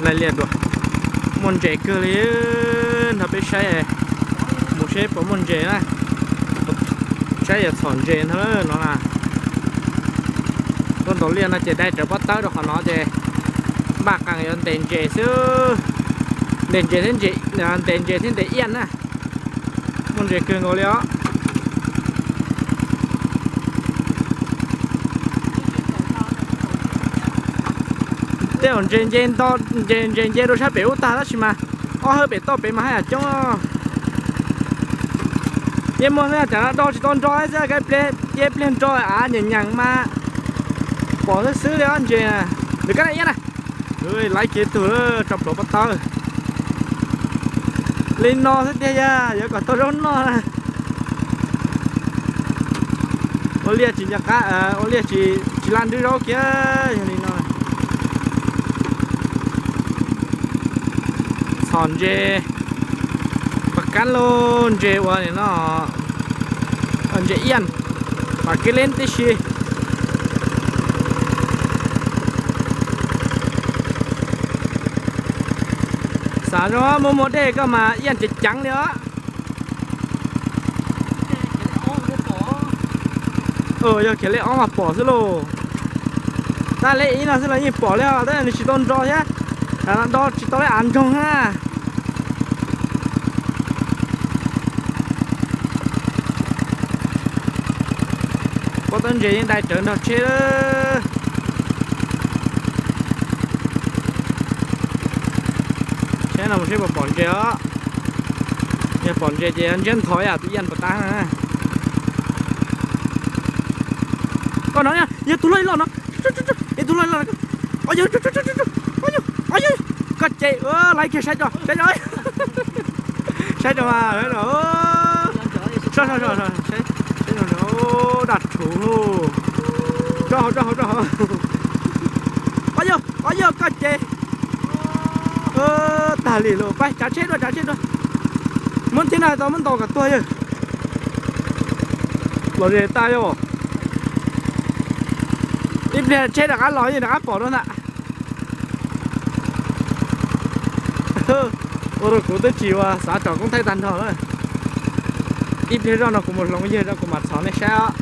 Laij liaj dua, muaj ntses kawg li, nrog peb saib, mus saib puas muaj ntses na. Saib yog txhom ntses ntag no na. Tuaj ntaus liaj no ces dai rawv pob tawb rau qhov no ces npaj qees yuav ntes ntses xwb. Ntes ntses thiab, ntes ntses thiab ntes iaj na. Muaj ntses kawg nkaus li os. Tej zaum ntses nce nto, ntses nce rau sab pem ub tag tab sis mas ob hawb pem toj pem mas haj yam coob. Yeej muaj xwb, cov no do tsis tau nro xwb, ib pliag nro av nyeem nyeem mas pom xwb xwb li os ntses. Nws kab na iab na, laiv kiag tug tso plhuav pob tawb. Li no xwb tiag, yog yuav kom tau zaub noj na. Ua liaj tsis nco qab, ua liaj tsis, tsis laj nrwb zaub kiag, yog li no. Txhom ntses, pas kab lauj, ntses ua no, ntses iaj, pas kev leb tib si. Xav zoo muaj muaj dej koj mas iaj ceev ceev li os. Yog khiav lej ob mas pom xwb lauj. Tab lej ib no xwb los yeej pom li os, tab nws tsis tau nro thiab. Do tsis tau lej av ntsoog na. Pob tawb ntses yeej dai rawv nrog tsheb. Tsheb no mus seb puas pom ntses os. Yog pom ntses ces ntsiab ntho ib yam tus iaj puas tab na. Koj no yog tus loj los no, yog tus loj los. Koj ces laiv kiag saib tso, saib tso. Saib tso mas, saib tso. Daj rhuv lauj. Rau hauv, rau hauv, rau hauv. Qhov yog, qhov yog koj ces. Tag li lauj, pab tsav tsheb dua, tsav tsheb dua. Muab thib no tau muab ntaus kom tuag yawg. Los ze tag yog. Ib pliag tsheb rov qab los yeej rov qab pom dua ntag. Ua rau kuv twb tsis ua xav tsom koob thaij tag nrho na. Ib pliag zoj no kuv mus hloov yawg rau kuv mam txhom nej saib os.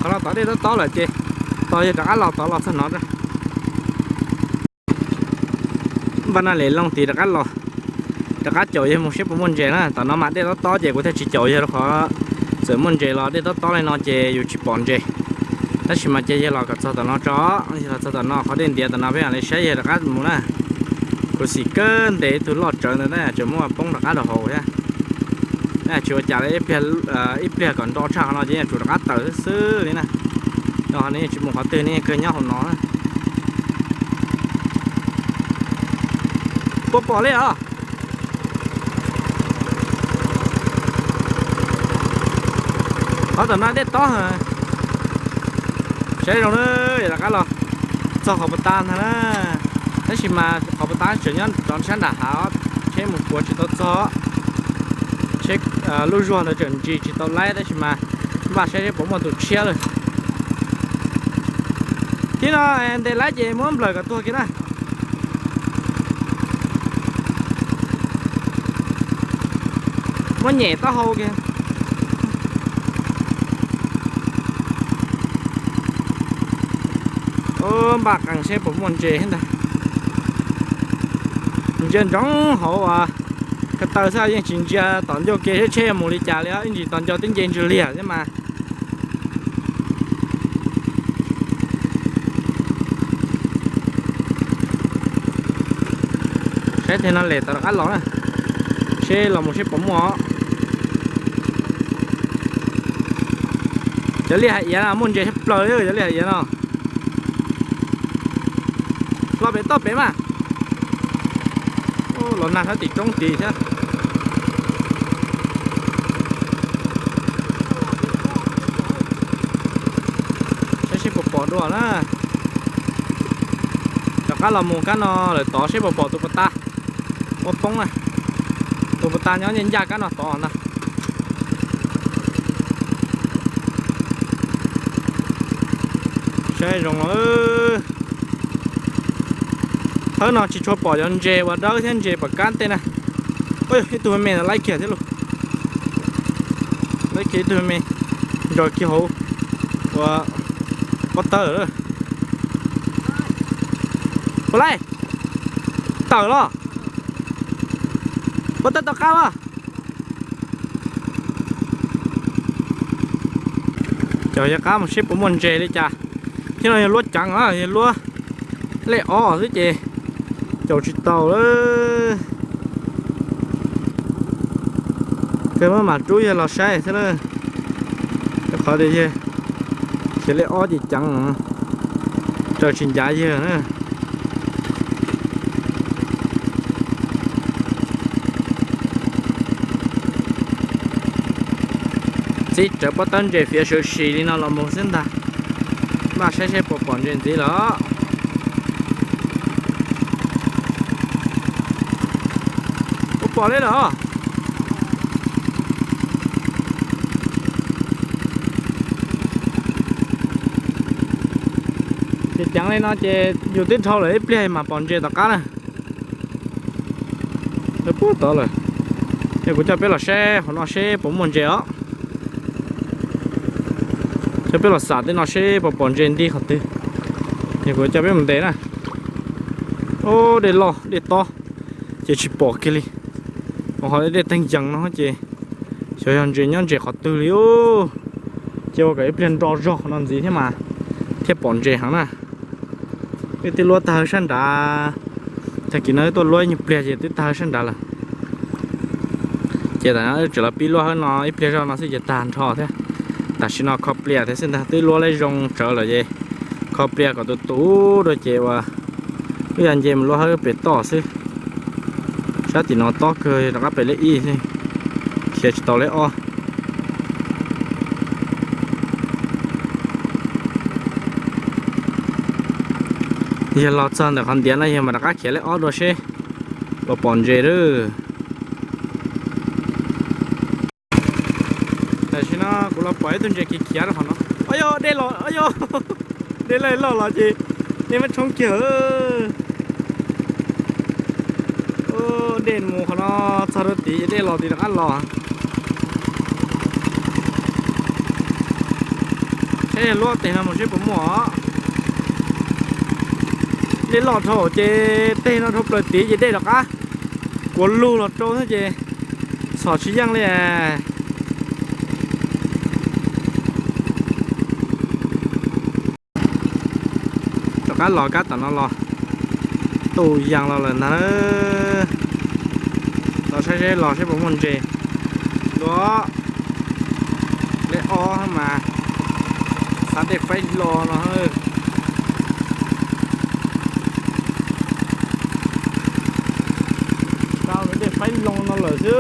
Qhov no tod dej tob tob lawm ces tos yawg rov qab los tod los txog no. Npaj naj les loo tid rov qab los, rov qab caum yawg mus seb puas muaj ntses na. Tom no mas dej tob tob ces kuv thiaj tsis caum yawg rau qhov txawm muaj ntses los dej tob tob li no ces yus tsis pom ntses. Tab sis mas cia yawg los kom txog tom no tso, yawg los txog tom no qhov dej ntiav tom no peb mam li saib yawg rov qab mus na. Kuv xim kawg ntes ib tug loj tsawv ntawd na, tseem muab poob rov qab rau hauv thiab. Tsis ua cas li, ib pliag kom nro tshaj qhov no ces yeej tsum rov qab tawm xwb xwb li na. Yog nws yeej tsis mus qhov twg, nws yeej kawg nyob hauv no. Puas pom li os? Qhov tom no dej tob. Saib zoo na, rov qab los txog qhov puas tas ntag na. Tab sis mas qhov puas tas tseem nyob rov sab nram hav, tsheb mus puav tsis tau txog. Tsheb lub zuag ntawd tseem ntsis tsis tau laib tab sis mas npaj saib seb puas muaj tus tshiab lawm. Thib no ntes laib ces muab nplawm kom tuag kiag na. Muab nyem taub hau kiag. Npaj qees seb puas muaj ntses thiab ntag. Ntsia ntsoov hauv ko taw xwb yeej tsis ntsia tom ncauj ke seb tsheb yuav mus li cas li, ib ntsis tos nco twb nce ntswg liag thiab mas. Saib teg no lem tau rov qab los na, seb los mus seb puas muaj os. Cov liaj hais iav no muaj ntses tshaj plaws li cov liaj hais iav no. Los pem toj pem mas. Los nag sab tim roob tid thiab. Saib seb puas pom dua na. Rov qab los mus kab no lawm tod seb puas pom tus puas tas ua poob na. Tus puas tas nyob ncaj ncaj kab no tod ntag. Saib zoo lawm. Thawb no tsis tshua pom cov ntses uas dawb thiab ntses pom kab tej na. Ib tug me me no laib kiag thiab lauj. Laib kiag ib tug me me nrog kiag hauv ua pob tawb lawm. Puas laij? Tawm los. Pob tawb tom qab as. Caum yawg qab mus seb puas muaj ntses li cas. Thiab no yog luab ceev, yog luab lej ob xwb ces caum tsis tau lawm. Kawg muab mam rub yawg los saib xwb na. Rau qhov tias yawg khiav lej ob ces ceev, raws tsis ncav yawg na. Txib rawv pob tawb ntses fiav sawv sis li no los mus xwb ntag. Npaj saib seb puas pom ntses ntxiv los. Puas pom li los? Ces ceev li no ces yus twb dhau lawm ib pliag mas pom ntses tom qab na. Puag tod lawm. Es kuv coj peb los saib hauv no seb puas muaj ntses os. Coj peb los xam tej no seb puas pom ntses nti qhov twg. Es kuv coj peb mus ntes na. Dej loj dej tob ces tsis pom kiag li. Mas qhov dej teeg yees no ces xyov yog ntses nyob ntses qhov twg li. Ces ua kom ib pliag nro zog qhov no ntxiv thiab mas thiaj pom ntses heev na. Wb twb luab tag hawv sab nrad, tag kis no wb tuaj luab ib nyuag pliag ces twb tag hawv sab nrad lawm. Ces tam no wb tseem los pib luab hawb no ib pliag zog no xwb ces tag nrho thiab. Tam sim no kho plias thiab xwb ntag, twb luab leb zoo tsawv lawm ces kho plias kom tus tus rau ces uas wb ya nce mus luab hawb pem toj xwb. Sab tim no tob kawg, rov qab pem lej ib xwb, khiav tsis tau lej ob. Yog los txog ntawm qhov ntiav no yog mas rov qab khiav lej ob dua seb puas pom ntses lawm. Tam sim no kuv los pom ib tug ntses khiav khiav rau qhov no. Yog dej los, yog dej loj loj los ces dej muab tshoob kiag. Dej mus qhov no txog rau tid ces dej los tid rov qab los. Saib luab teg no mus seb puas muaj os. Dej loj dhau ces teg no dhau plaws tid ces dej rov qab kuav lug los rau xwb ces txhom tsis yeej li. Rov qab los kab tom no los tu yees los lawm ntag. Los saib seb los seb puas muaj ntses. Luab lej ob mas xav dej faib lo no. Tau dej faib lo no lawm xwb.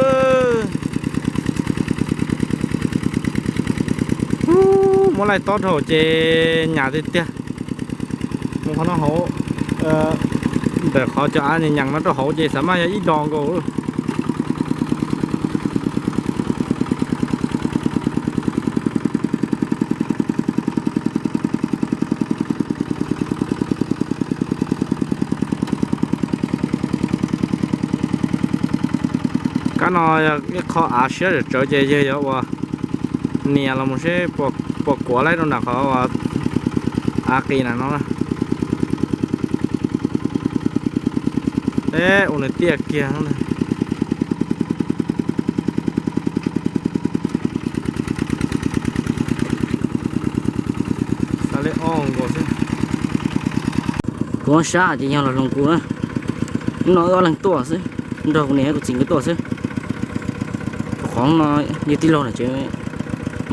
Muab laij tob dhau ces nyam tiag tiag. Mus qhov no hauv, ntawm qhov cov av nyeem no rau hauv ces xav mas yog ib do nkaus. Kab no yog ib qho av siab zam tsawv ces yawg yuav ua nias los mus seb puas kuav laib rau nram qhov av qis na no. Ua nws tiaj kiag. Xav li ob nkaus xwb. Kuv sab ces yog los hloov kuv na. Hnub no wb ob leeg tuaj xwb, nrog kuv niam kuv txiv nkawd tuaj xwb. Rau qhov no yog tij laug na ces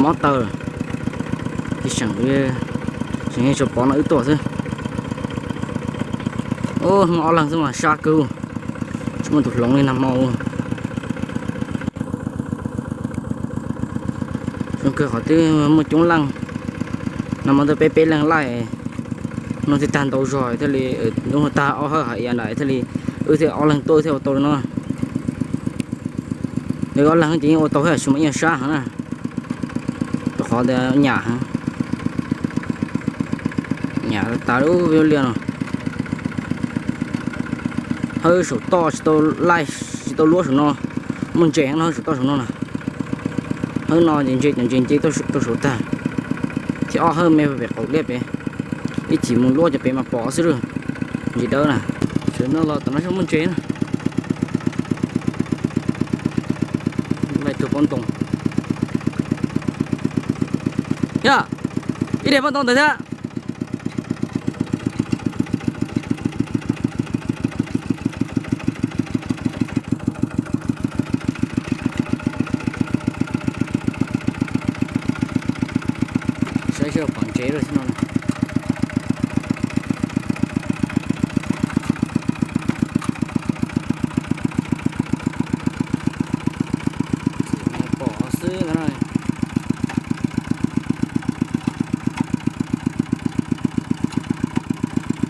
mob taw, ces seem, seem tsis pom no wb tuaj xwb. Hnub ob leeg xwb mas sab kawg, tsis muaj tus hloov li nag hmo. Zoo kawg qhov twb muaj coob leej, nag hmo twb peb peb leeg laij, no thiaj tag ntau zog thiaj li, lub tag ob hawb hais ia ntawd thiaj li, wb thiaj ob leeg tuaj thiaj ua tau li no. Yog ob leeg ces yeej ua tau thiab, tsis muaj ib sab heev na, rau qhov tias nyam heev, nyam tas lub liaj no. Hawb saum toj tsis tau laij, tsis tau luab saum no, muaj ntses no hawb saum toj saum no na. Hawb no ces ntses cov ntses nce rau saud tag, thiab ob hawb me pem qaum liab pem, ib chim mus luab cov pem mas pom xwb lawm. Ntses dawb na, sawv no los tom no muaj ntses na. Laij tug pob ntoo, yog ib daim pob ntoo ntawd thiab. Saib seb pom ntses lawm xwb no. Pom xwb ntag no.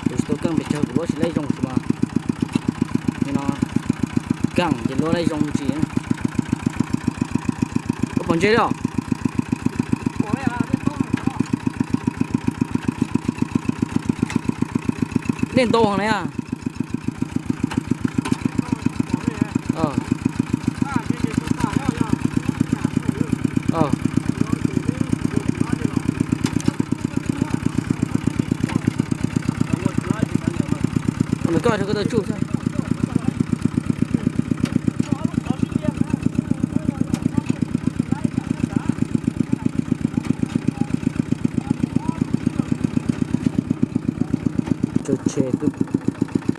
Kuv tsis tau keej pes tsawg, kuv luab tsis laij zoo tsis mas, no keej ces luab laij zoo tsis. Koj pom ntses li os? Nej ntau heev na. Koj rau koj tau tsuj thiab.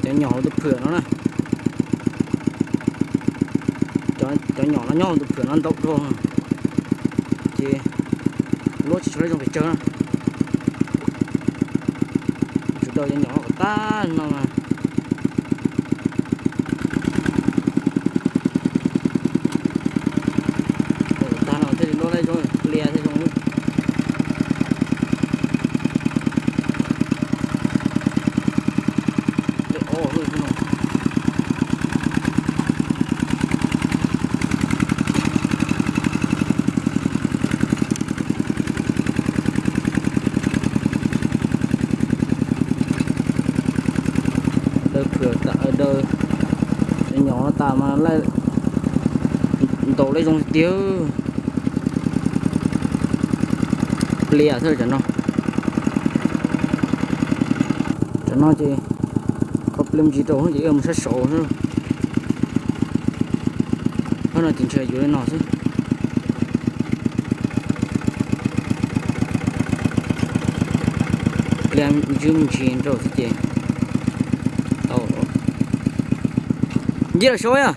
Cov nyom hauv tus phwm no na. Cov nyom no nyob hauv tus phwm no ntau dhau, ces luab tsis tshua laij zoo pes tsawg na. Sawv daws cov nyom no kom tag no mas. Tag no thiaj li luab laij zoo, plias thiaj zoo. Daws phwm, daws nyom no tas mas laij ntau laij zoo tiag. Plias xwb cov no. Cov no ces qhov plias me ntsis rau ces wb mus sab saud xwb. Qhov no ces ntshe yuav li no xwb. Plias me ntsis me ntsis rau xwb ces tau. Nce los saud yom.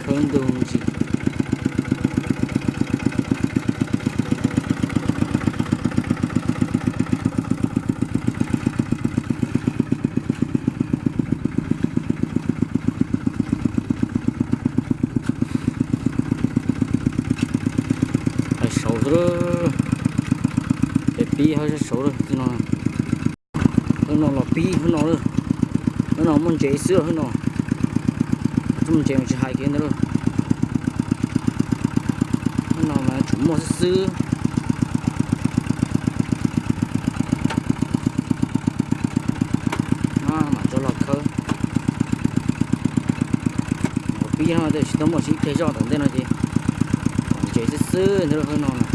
Khawb ntug ntsis. Hais saud xwb, peb pib hawb sab saud lawm no. Hawb no los pib hawb no lawm. Hawb no muaj ntses xwb hawb no. Tsis muaj ntses mas tsis hais kiag ntawd lawm. Hawb no mas tsuas muaj xwb xwb. Mam rov los khawb. Pib no tej tsis tau muaj sib pliag zoj tom ntej no ces pom ntses xwb xwb ntawd hawb no na.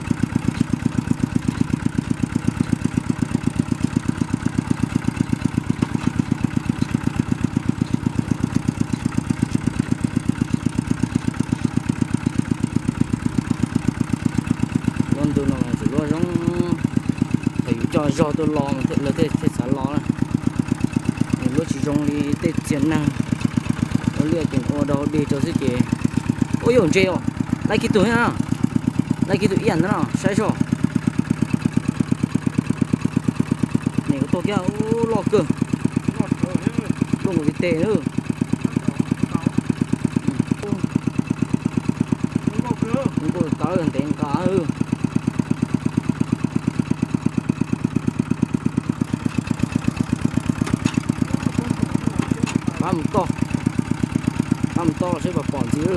Lub ntuj no mas tsuas luab zoo, thaum yus coj zog tuaj los mas lawv thiaj xav los na. Nws luab tsis zoo li tej txiag neeg, ua liaj ces ua dog dig rau xwb ces. Ua yuav ntses os, laij kiag tus thiab na, laij kiag tus ib yam ntawd no saib soj. Nim kuv tuaj kiag ub loj kawg, loj nkaus li tes na. Nkauj tawv ntev nqa. Mus toj, mus toj seb puas pom ntxiv.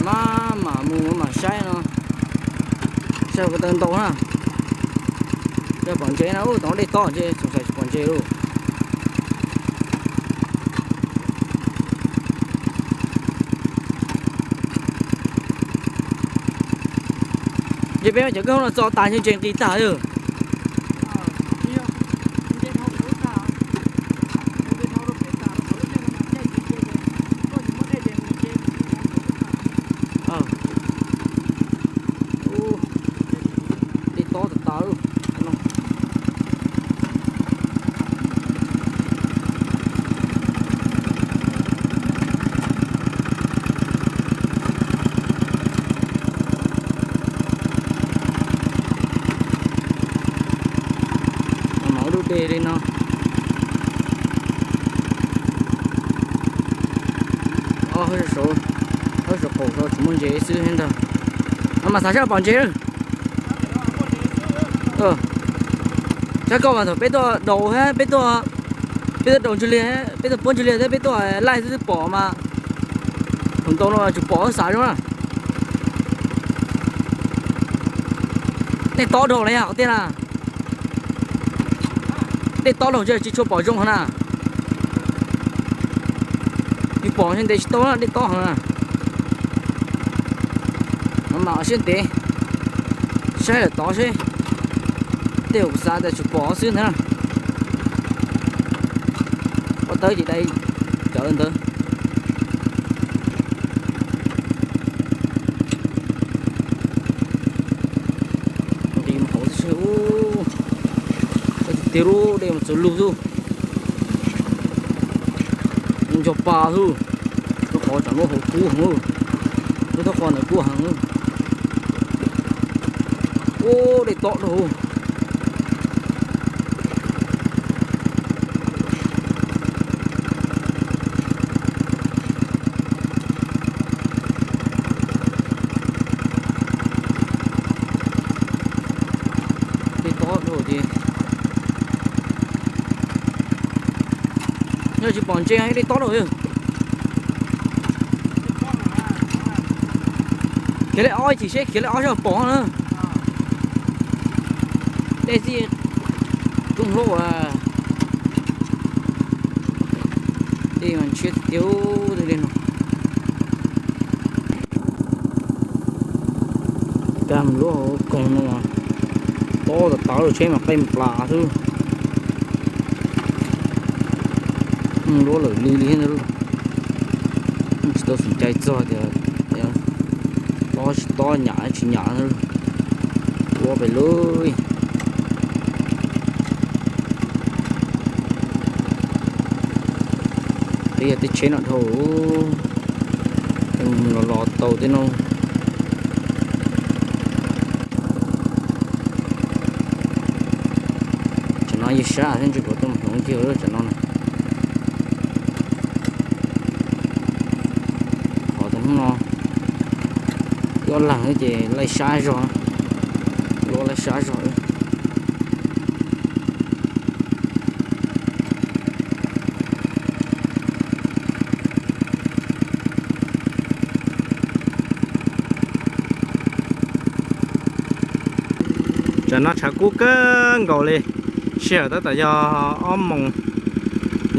Maj mam mus mam saib no, saib ko taw ntau na. Yog pom ntses na, ub, tod dej tob ces txaus xais tsis pom ntses lauj. Ces peb cov kwj hoob no txo tas ces ntses nqis tag lawm. Dej tob tas tas. Mam ua lub dej li no. Ob saum qaum tsis muaj ntses xwb thiab ntag. No mas xav saib pom ntses. Saib koj mas thaum peb tuaj daus thiab peb tuaj, peb tuaj daus ntsuj li, peb tuaj puab ntsuj li thiab peb tuaj laij xwb twb pom mas. Thaum ntau no tsis pom xav zoo na. Dej tob dhau li qhov tiag na. Dej tob dhau tsis tshua pom zoo heev na. Yus pom ntev tsis tau na, dej tob heev na. Mam mam siab ntev, saib lawm tod seb. Tej zaum kuv xav tias tsis pom xwb ntag. Pob tawb ces dai cawv ntawd. Nqis mus hauv xwb, tiag tiag lub dej mus txog lug xwb. Nco pa xwb. Lub qhov tsam lub hauv kub heev, lub taub qhov ntawd kub heev. Ub, dej tob dhau. Dej tob dhau ces yog tsis pom ntses dej tob dhau. Khiav li ob chim seb khiav li ob seb pom na. Dej txij rooj hlub uas dej mas ntshiab tiag tiag li no. Kag mus lub hauv koog no mas tob tas tas lawm, tsheb mas qaij nplas xwb. Muaj luab lawm li li thiab ntag lauj. Tsis tau xum cai txog tias tob tsis tob, nyam tsis nyam ntag lauj. Luab pem lawm. Qhib yog tej tsheb no dhau, los los tau tej no. Tsam no yog sab thiab, ntshe puas tau mus hloov kiag tsam no na. Qhov tus hnub no ob leeg ces laij sab zog, luab laij sab zog. Tsam no tshav kub kawg nkaus li, sij hawm tab tom yog ob moos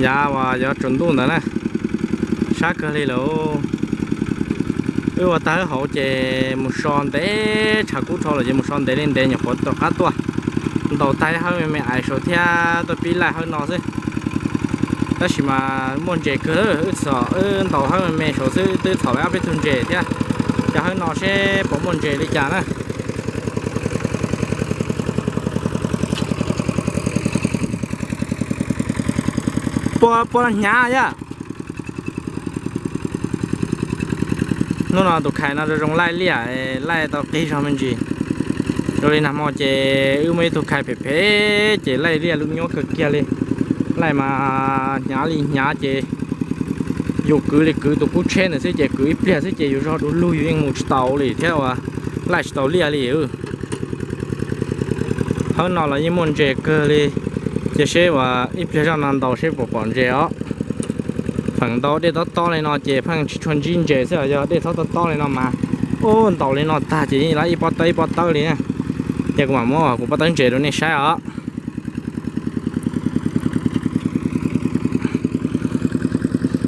yav uas yuav tsaus ntuj ntawd na, sab kawg li lawm. Wb ua tag wb hauv ces mus so ntev, tshav kub dhau lawm ces mus so ntev li ntev nyuam qhuav rov qab tuaj ntaus tag ib hawb me me ais saud thiab tuaj pib laij hawb no xwb. Tab sis mas muaj ntses kawg, wb txhom wb ntaus hawb me me saud xwb twb txhom ob peb tug ntses thiab. Cov hawb no seb puas muaj ntses li cas na. Puas, puas hnyav yaj? Hnub no tus khais no zoo zoo laij liaj, laij tau qig zog me ntsis. Zoo li nag hmo ces wb muaj ib tug khais phem phem ces laij liaj lub nyuab kawg kiag li. Laij mas hnyav li hnyav ces yus kwv li kwv tus kub tsheb ntawd xwb ces kwv ib pliag xwb ces yus zog du lug yus yeej mus tsis tau li thiab uas laij tsis tau liaj li. Hawb no los yeej muaj ntses kawg li. Ces seb uas ib pliag zoj no ntaus seb puas pom ntses os. Feem ntau dej tob tob li no ces pheej tsis tshua ntsib ntses xwb, yog dej tob tob tob li no mas, ub, ntaus li no tag ces yeej lawv ib pob tawb ib pob tawb li na. Ces kuv mam muab kuv pob tawb ntses rau nej saib os.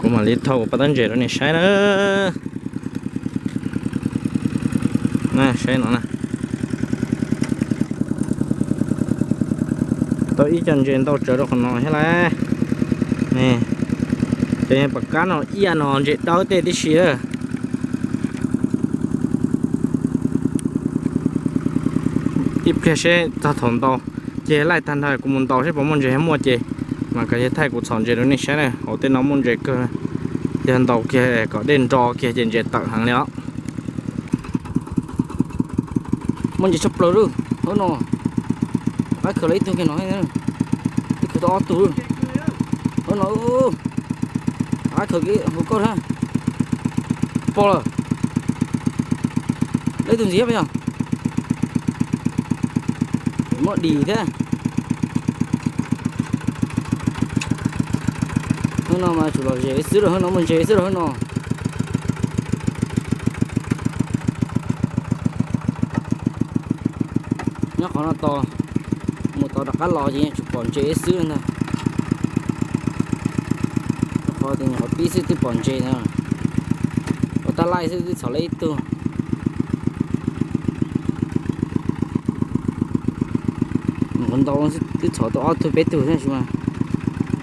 Kuv mam li thau kuv pob tawb ntses rau nej saib na. Saib no na. Tau ib co ntses ntau tsawv rau qhov no thiab lauj. Cov pom qab no ib yam no ntses dawb tej tib si. Ib pliag seb txog thaum ntaus, ces laij tag nrho kuv mus ntaus seb puas muaj ntses, muaj ces mam li thaij kuv txhom ntses rau nej saib na. Hauv tej no muaj ntses kawg, yog ntaus kiag kom dej nro kiag ces ntses tawm heev li os. Muaj ntses tshaj plaws lawm hauv no. Rov qab khaws los ib tug kiag no, twb khaws tau ob tug lawm hauv no. Rov qab khaws kiag hauv koj thiab. Pom lawm. Lawv ib tug ntxiv pas yog muab dim thiab. Hauv no mas tsuas lom zem xwb rau hauv no, muaj ntses xwb rau hauv no. Nyob qhov no tos, mus tos rov qab los ces yeej tsuas pom ntses xwb ntag. Qhov tias nyuam qhuav pib xwb twb pom ntses na. Ua tab laij xwb twb txhom lawm ib tug. Nyuam qhuav ntaus xwb twb txhom tau ob tug peb tug thiab sis mas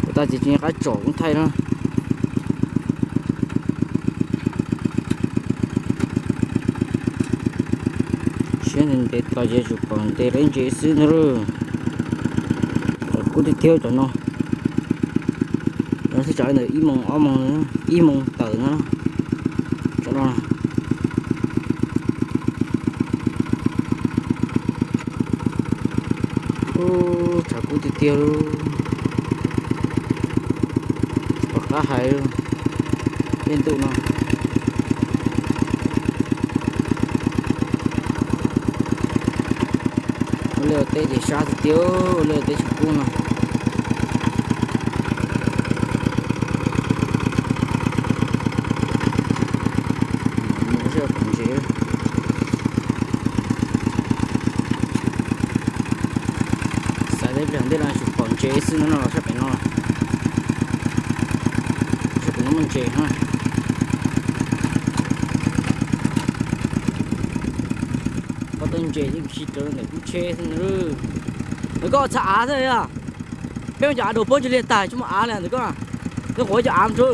ua tab ces tsis nco qab tsom kuv thaij na. Siab ntev tos ces tsuas pom ntev lawm ntses xwb ntag lauj. Tshav kub tiag tiag cov no. Lawv twb tsam li ntawm ib moos ob moos, ib moos tawm na. Tsam no tshav kub tiag tiag li. Pom qab hais li, tej ntuj no. Ua liaj ua teb ces sab tiag tiag, ua liaj ua teb tsis kub no. Mus seb pom ntses. Xav tau ib pliag ntej los tsuas pom ntses xwb no, no los sab pem no. Sab pem no muaj ntses na. Pob tawb ntses yeej khi rawv ntawm lub tsheb xwb na. Ntawm koj txha av xwb yog? Peb ua cov av dua puab ntsis liag tag tsis muaj av li ntawm koj. Koj quav cov av mus tso.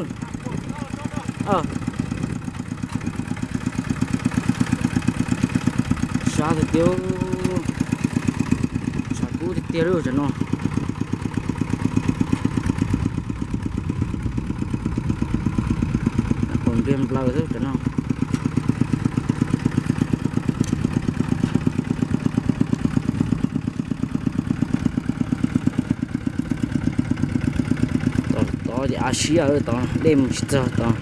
Sab tiag tiag, tshav kub tiag tiag li tam no. Qaum ntiag nplaws xwb tam no. Tod ces av siab tod, dej mus tsis txog tod.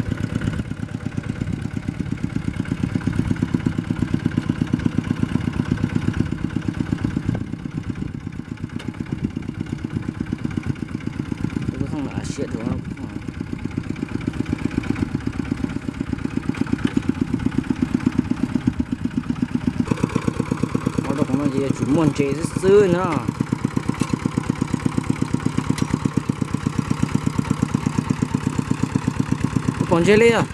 Lub thooj av siab dua. Ua rau qhov no ces yuav tsum muaj ntses xwb xwb na. Pom ntses li os.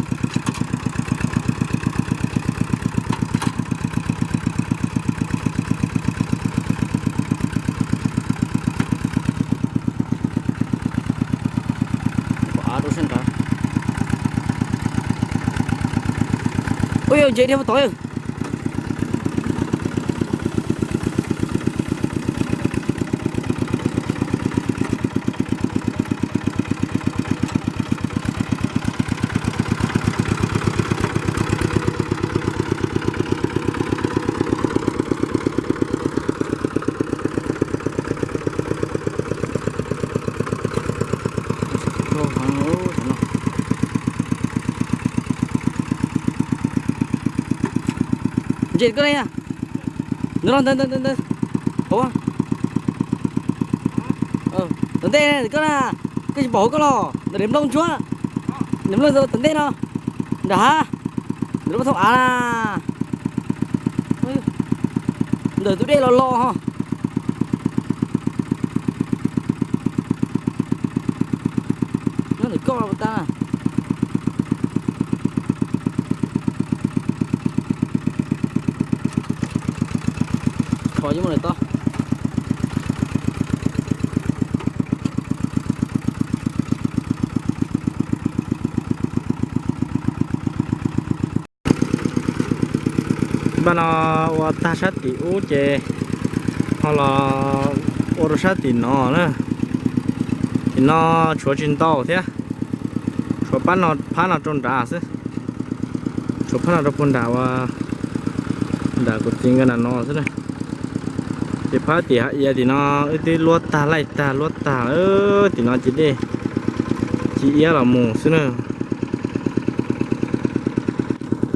Pom av rau sab nrad. Ua yog ntses dhia puag tod. Ntses koj li, nws los ntawd ntawd ntawd ntawd. Hauv. Tom ntej koj na, koj tsis pom hauv koj los ntawm daim nplooj ntsuab, daim nplooj tom ntej no, nram hav, nram lub thooj av na. Ntawm tus dej los los ho. Nyob ntawm koj puas tau? Kho yeej muaj lawm tod. Npaj no ua tag sab tim ub ces ho los ua rau sab tim no na. Tim no tshuav tsis ntau thiab, tshuav phab no rau nrad xwb. Tshuav phab no rau puag nram ua nram kuv txiv nkawd nram no xwb na. Ces phab tim hav iav tim no wb twb luab tag laij tag luab tag, tim no ces dej ci iab los mus xwb na.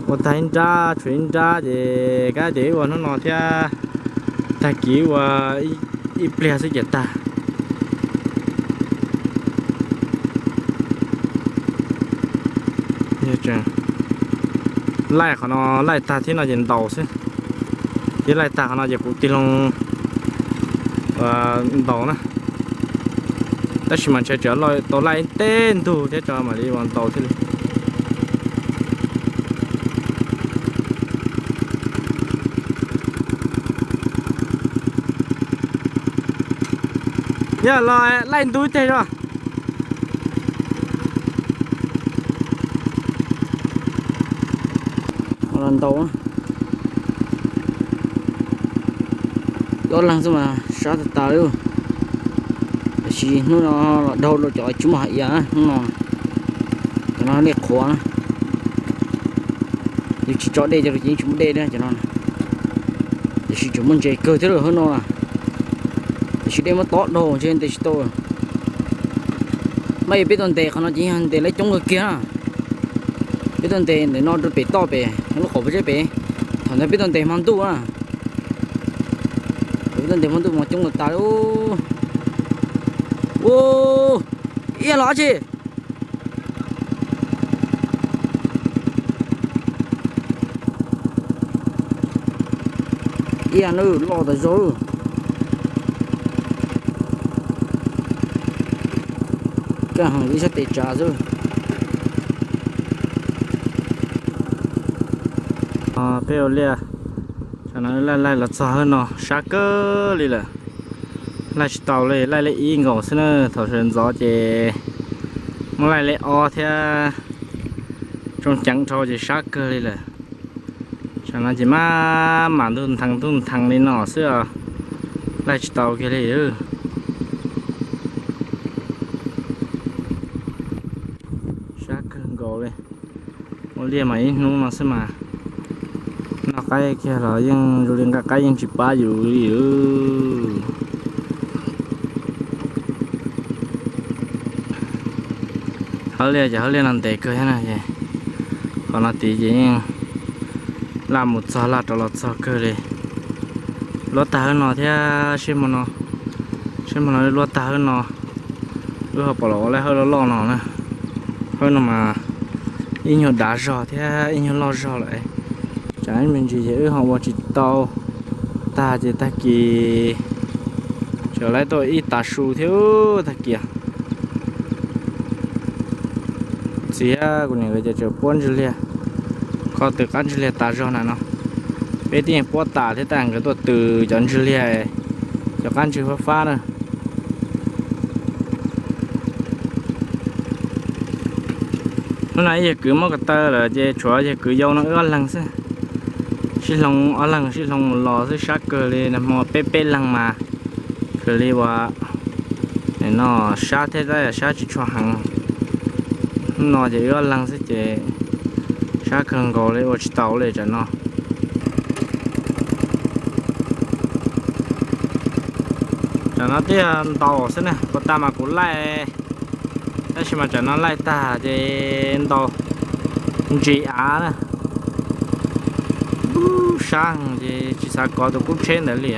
Ua tag ib nrab tshuav ib nrab ces kab tias wb ua hnub no thiab, tag kis ua ib pliag xwb ces tag. Laij qhov no laij tag thiab no ces ntaus xwb, thiab laij tag qhov no ces kuv tig loo ntaus na. Tab sis mas ntshe tseem tau laij ib teg ntug thiab tso mam li ua ntaus thiaj li. Yog los laij ntug ib teg os. Los ntaus, ob leeg xwb mas sab tas tas li. Tiam sis hnub no los dhau rau cov tsis muaj hav iav hnub no. Cov no dej qhuav na, yus tsis tso dej cov no ces yeej tsis muaj dej thiab cov no. Tiam sis tseem muaj ntses kawg thiab lawm hauv no na. Tiam sis dej muab tob dhau ntshe ntes tsis tau. Maj yog peb tuaj ntes qhov no ces yog ntes lawv coob kawg kiag na. Peb tuaj ntes ntawm no rau pem toj pem lub qhov peb tsheb pem. Thaum ntawd peb tuaj ntes hmo ntuj na. Peb tuaj ntes hmo ntuj mas coob tas tas li. Ua, ib yam los dab tsi? Ib yam loj tas zog. Kaj heev ib sab tes tsav xwb. Peb ua liaj, tsam no laij laij los txog hauv no sab kawg li lawm. Laij tsis tau li, laij li ib nkaus xwb na, thaum sawv ntxov ces muab laij li ob thiab. Tsoo ceev dhau ces sab kawg li lawm. Tsam no ces maj mam ntuj ntheev ntuj ntheev li no xwb os, laij tsis tau kiag li. Sab kawg nkaus li. Ua liaj mas ib hnub no xwb mas noj qaib kiag los yeej zoo li nqa qaib yeej tsis pab yus li. Hauv liaj ces hauv liaj no ntev kawg thiab na, qhov no tid ces yeej laj mus txog laj rov los txog kawg li. Luab tag hauv no thiab, seb hmo no, seb hmo no luab tag hauv no, wb ho pom los ua lawm hauv loj loj no na. Hauv no mas ib nyuag dav zog thiab ib nyuag loj zog lawm. Tsam ib me ntsis ces wb ho ua tsis tau, tag ces tag kis tseem laib tuaj ib tav su thiab tag kis. Txiv thiab kuv niam nkawd ces tseem puab ntswg liag, kho tw qab ntswg liag tas zog na no. Peb twb yeej puab tas thiab tab nkawd tuaj tw cov ntswg liag, cov qab ntswg fab fab na. Hnub no ib yawg kwv muab ko taw lawm ces tshuav yawg kwv yau no wb ob leeg xwb. Sib hloov ob leeg sib hloov mus los xwb, sab kawg li, nag hmo peb peb leeg mas kawg li uas no sab thiab tab sab tsis tshua heev. Hnub no ces wb ob leeg xwb ces sab kawg nkaus li ua tsis tau li tsam no. Tsam no twb yog ntaus xwb na, puas tas mas kuv laij, tab sis mas tsam no laij tag ces ntaus ntsis av na. Sab ces tsis xav kov tus kub tsheb ntawd li.